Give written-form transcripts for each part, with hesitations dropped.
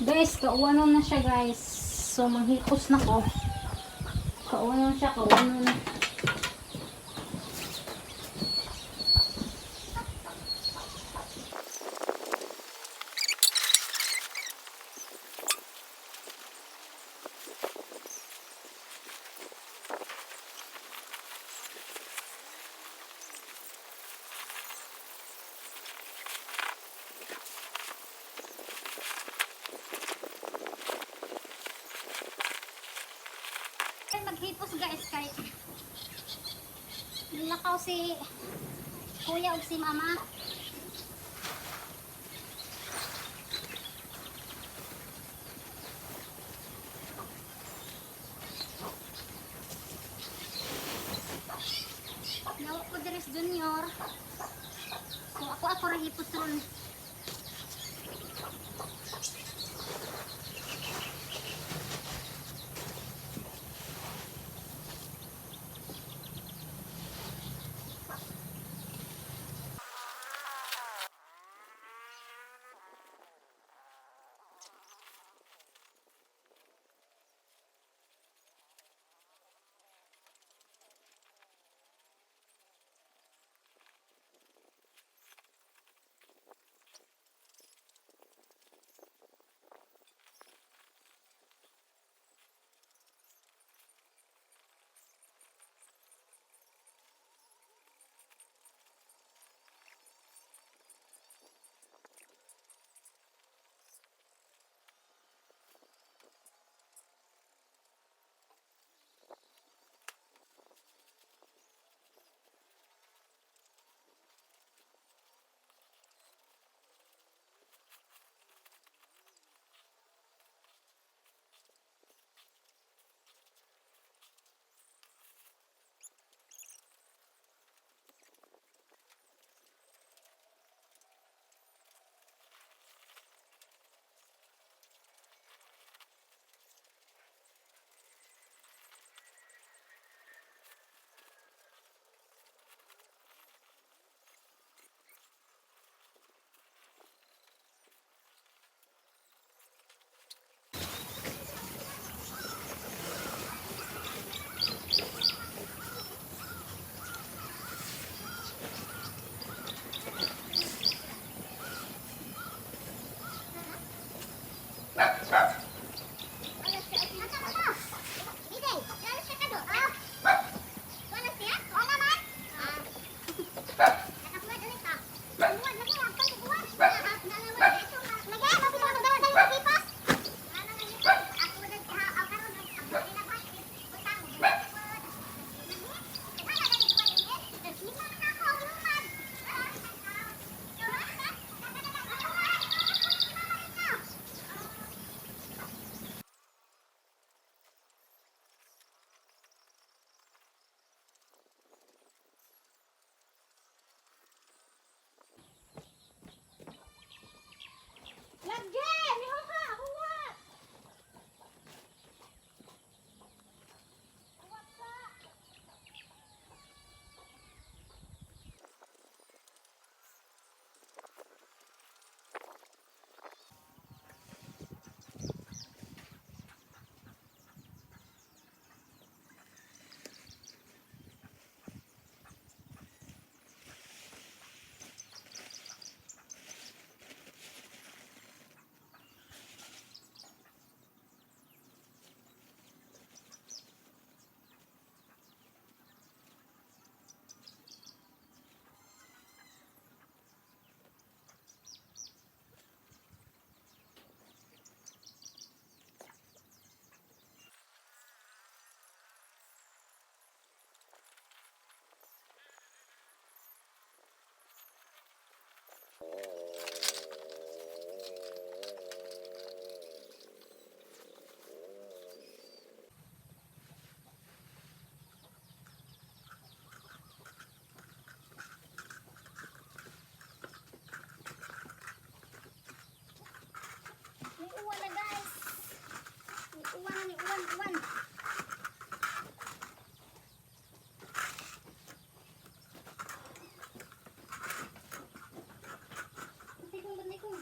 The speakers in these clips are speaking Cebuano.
Guys, kauwanon na siya, guys. So, manghipos na ko. Kauwanon siya, kauwanon na. Ay, maghipos, guys, kay nilakaw si kuya ug si mama. Nawa ko diri sa junior. So ako ra hipos ron. Lagi! Miho ka! Huwat! Huwat ka! May uwan na, guys. May uwan na, may uwan, uwan. Bantay kong, bantay kong.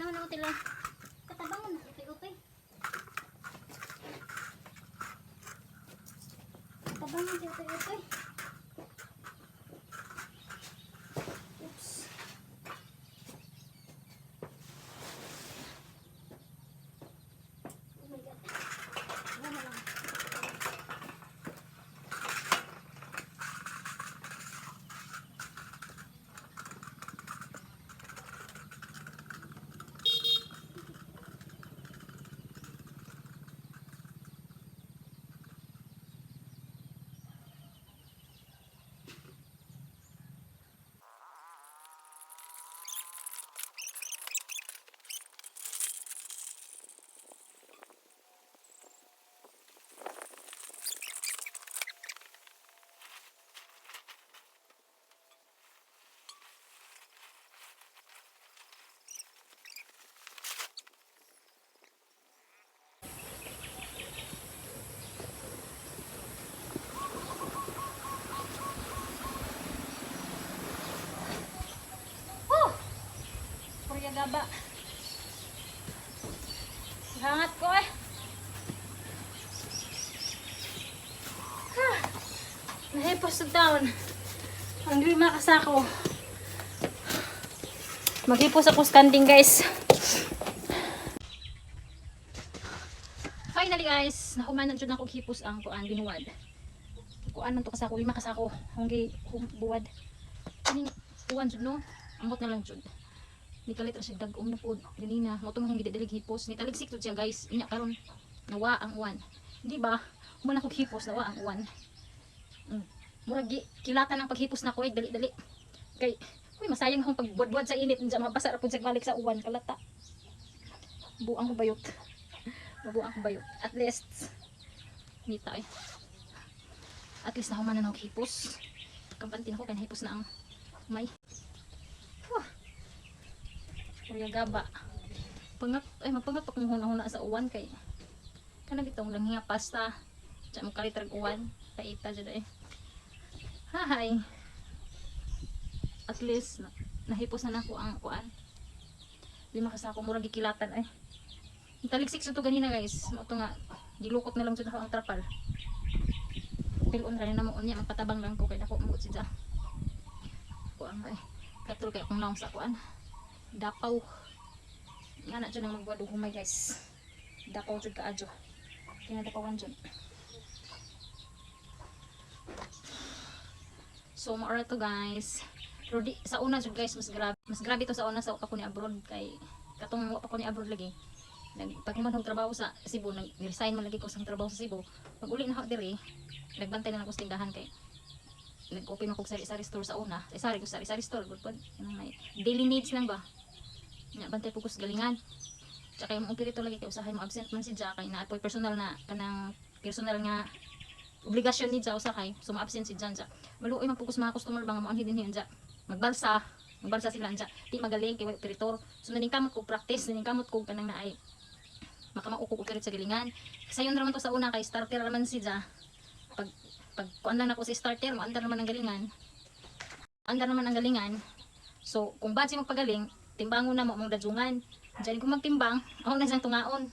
Panahon na tila. Katabangon na utoy-utoy. Katabangon si utoy-utoy. Oops. Oh my God. Wala na lang. Oh! Purya gaba. Hangat ko eh. Ha! Nahipos na down. Ang lima kasako. Maghipos ako standing, guys. Finally guys, nahuman na jud ako hipos ang kuan binuwad. Kuan man to kasako, lima kasako, hunggi buwad. Kining uwan jud no, ambot na lang jud. Nikalit ra siya dag-om na pod ganina, mo tong hunggi dilig hipos, nitaligsik jud siya guys. Inya karon nawa ang uwan. Di ba? Human ako hipos, nawa ang uwan. Murag gi kilatan ang paghipos na ko eh, dali-dali. Kay uy masayang akong pagbuwad-buwad sa init, unsa mabasa ra pud sa balik sa uwan kalata. Buang ko bayot. Mabuang ko bayot. At least nita eh. At least nahuman na ako hipos. Kampante na ko kay nahipos na ang may. Whew. Kuya gaba. Pangap ay mapangap akong huna-huna sa uwan kay kanang itong lang nga pasta. Diyan mo kalit rag uwan. Paita jud eh. Hi. At least nahipos na nako ang kuan. Lima ka sako murag gikilatan ay. Taligsik sa to ganina guys. Mao to nga gilukot na lang jud ako ang trapal. Pilon ra na mo unya magpatabang lang ko kay dako mo siya. Kuan kay katul kay akong naong sa kuan. Dapaw. Nga na jud ang magbuwad og humay guys. Dapaw jud kaadyo. Kinadapawan jud. So maora to guys. Pero di, sa una jud guys mas grabe to sa una sa pa ko ni abroad kay katong wa pa ko ni abroad lagi. Nag pag human og trabaho sa Cebu, nag-resign man lagi ko sa trabaho sa Cebu. Pag uli na ako diri, nagbantay na lang ako sa tindahan kay nag-open ako sa sari store sa una. Sa sari ko sa sari store gud pod. Kanang may daily needs lang ba. Nya bantay po ko sa galingan. Tsaka yung operator lagi kay usahay mo absent man si Jack kay naa po'y personal na kanang personal nga obligasyon ni Ja usahay so ma-absent si Jan ja. Maluoy man po ko sa mga customer ba nga moanhi din hiyon ja. Magbalsa, magbalsa sila anja. Di magaling kay way operator. So naningkamot ko practice, naningkamot ko kanang naay makamao ko operate sa galingan. Sayon ra man to sa una kay starter ra man si Ja. Pag pag kuan lang ako si starter, mo andar naman ang galingan. Andar naman ang galingan. So kung bad siya magpagaling, timbangon na mo among dajungan. Diyan kung magtimbang, ako na siyang tungaon.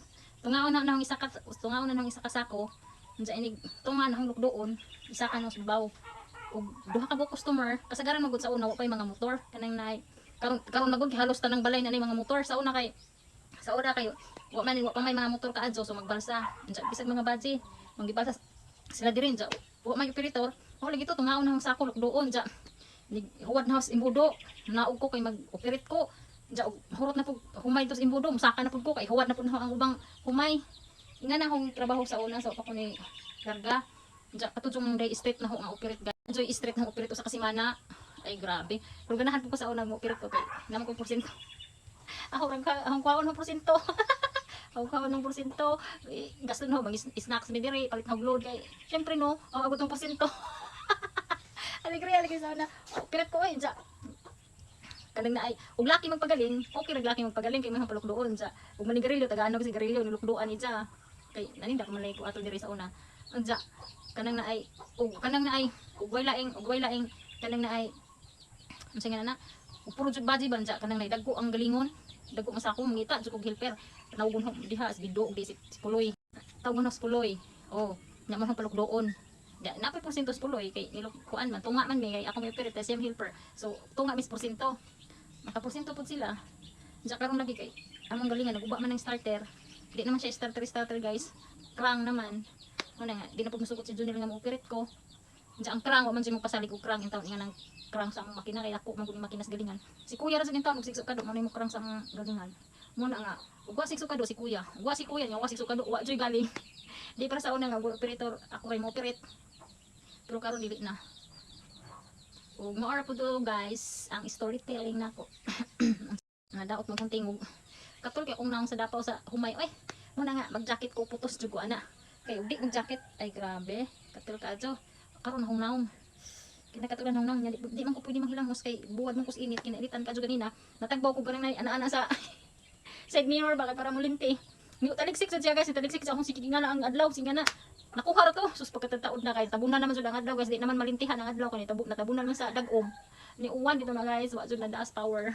Tungaon na nang isa ka tungaon na nang isa ka sako. Diyan inig tunga na hong lukdoon, isa ka nang subaw. Ug duha ka buok customer, kasagaran magud sa una wa pay mga motor kanang nay karon karon magud halos tanang balay na nay mga motor sa una kay sa una kay wa man wa pa may mga motor kaadto so magbalsa. Unsa bisag mga badji, manggibalsa sila diri unsa wa may operator. Ako lagi to tungaon na hong sako lukdoon ja. Huwad na sa imbudo, naog ko kay mag-operate ko. Unsa og hurot na pug humay to sa imbudo, musaka na pud ko kay huwad na pud na ang ubang humay. Inga na akong trabaho sa una sa pa ko ni larga. Unsa katudjong day street na ho nga operate guys. Joy street na operate sa kasimana. Ay grabe. Pero ganahan po ko sa una mo operate ko kay namo ko porsyento. Ako rang ka akong kwaon ng porsyento. Ako kwaon ng porsyento. Eh, gasto no mag snacks mi diri palit na og load kay syempre no, ang abot ng porsyento. Alegre alegre sa una. Operate ko eh unsa. Kanang naay og laki magpagaling, okay rag laki magpagaling kay mga palukdoon unsa. Ug manigarilyo tagaan og sigarilyo nilukdoan ni ja. Kay naninda ko man lay ko atol diri sa una. Unsa kanang naay ug kanang naay ug way laing kanang naay unsa nga na ug puro jud baji ba unsa kanang naay dagko ang galingon. Dagko man sa ako mangita jud kog helper. Tawgon ho diha si Bido di si Puloy. Tawgon ho si Puloy. Oh, nya man ho palukdoon. Ya, napay porsyento si Puloy kay nilok kuan man tunga man mi kay ako may operate siyang helper. So tunga mis porsyento. Maka porsyento pud sila. Diya karon lagi kay among galingan naguba man ng starter. Di naman siya starter starter, guys. Krang naman. Ano nga, di na po musugot si Junior nga mo-operate ko. Diya ang krang, wa man siya magpasalig og krang intawon nga ng krang sa among makina kay ako man gud makina sa galingan. Si kuya ra sa intawon og 6 kado mo mo krang sa among galingan. Muna nga, ug wa 6 kado si kuya. Ug wa si kuya nya wa 6 kado, wa joy galing. Di para sa una nga operator, ako ray mo operate. Pero karon dili na. Ug mao ra pud to, guys, ang storytelling nako. Nga daot mo kong tingog. Katul kay akong naong sa dapaw sa humay. Oy, muna nga mag-jacket ko, putos jud ko ana. Kay ug di mag jacket ay grabe. Katul kaadyo. Karon akong naong. Kinakatulan akong naong niya. Di man ko pwede manghilamos kay buwad man ko sa init, kinainitan ka ganina. Natagbaw ko ganang ana-ana sa side mirror ba kay para mulinti. Ni taligsik sa siya, guys, taligsik sa akong sige nga na ang adlaw, sige nga na. Nakuha ra to. Sus, pagkatataod na kay tabunan naman jud ang adlaw, guys, di naman malintihan ang adlaw kay tabo natabunan man sa dag-om. Ni uwan dito na, guys, wa jud na daas power.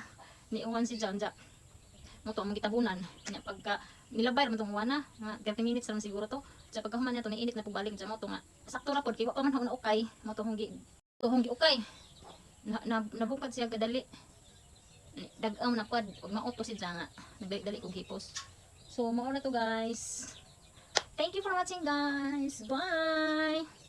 Ni uwan si Janja. Mo to among gitabunan. Nya pagka nilabay ra man tong uwan na, mga 30 minutes ra man siguro to. Sa pagkahuman niya to niinit na pagbalik dyan mo to nga sakto ra pod kay wa pa man na ukay mo to hong gi ukay. Na nabukad siya kadali. Dag-aw na pod ug mao to si nga nagdali-dali kog hipos. So mao na to, guys. Thank you for watching, guys. Bye.